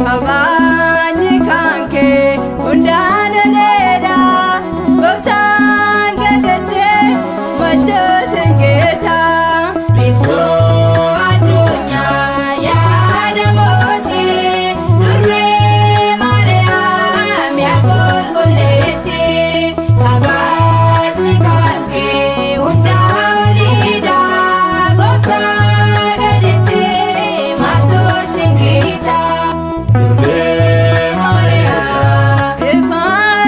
Kabajni kan kee hundaan oleedha. Gooftaan gaditti maaltu singeeta? Biiftuu addunyaa yaada mootii, durbee Maariyaam yaa qulqulleettii, kabajni kan kee hundaa oliidha. Gooftaa gaditti maaltu singiita? Durbee Maariyaam, Ifa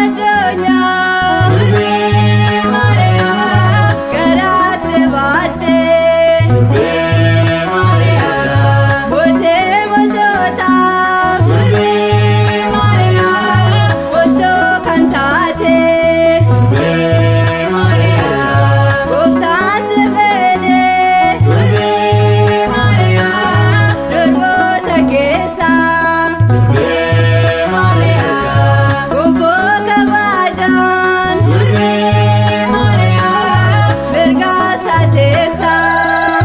addunyaa Durbee Maariyaam, garaatti baattee, Durbee Maariyaam, mootii mootootaaf Durbee Maariyaam, bultoo kan taate, Durbee Maariyaam, gooftaan si filee Durbee Maariyaam, durboota keessaa Durbee Maariyaam, gonfoo kabajaan Durbee Maariyaam. mirga sadeessa.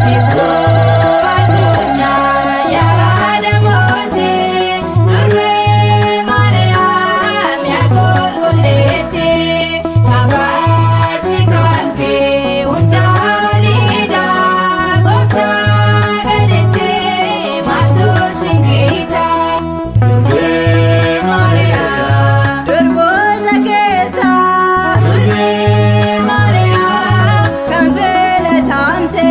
Biiftuu addunyaa yaada mootii, durbee Maariyaam yaa qulqulleettii, kabajni kan kee hundaa oliidha. Gooftaa gaditti maaltu singiita? Durbee Maariyaam, Durboota keessaa Durbee Maariyaam, kan filatamte,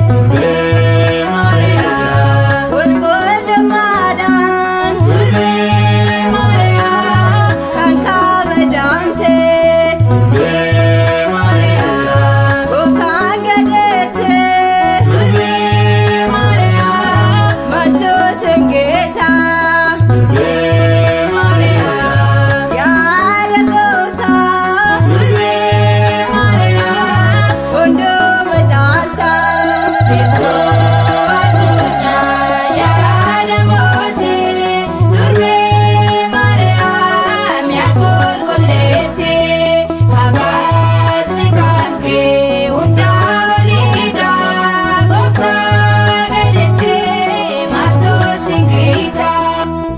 Durbee Maariyaam, qulqullummaadhaan Durbee Maariyaam, kan kabajamte, Durbee Maariyaam, gooftaan gaditti Durbee Maariyaam. maaltu singeeta? Durbee Maariyaam, Yaada gooftaa Durbee Maariyaam, hunduma caalta. Biiftuu addunyaa yaada mootii, durbee Maariyaam yaa qulqulleettii, kabajni kan kee hundaa oliidha. Gooftaa gaditti maaltu singiita?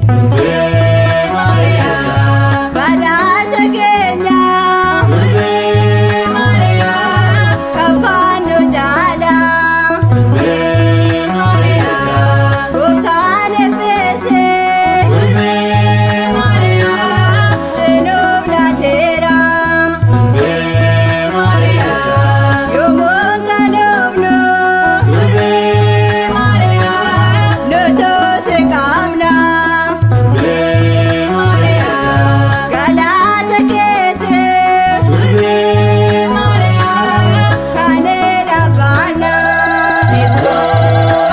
Durbee Maariyaam, Badhaasa keenya Durbee Maariyaam, kan faannu jaala, Durbee Maariyaam, gooftaan eebbise Durbee Maariyaam, sinuuf laateera. Durbee Maariyaam, Yommuu kanuufnu Durbee Maariyaam. nutu si qabna. Durbee Maariyaam, Galata keetiif Durbee Maariyaam, kan dhaabbanna. Biiftuu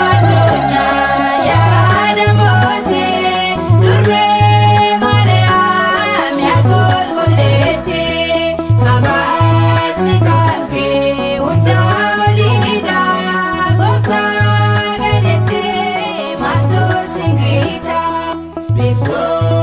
addunyaa yaada mootii, durbee Maariyaam yaa qulqulleettii, kabajni kan kee hundaa oliidha. Gooftaa gaditti maaltu singiita? Biiftuu.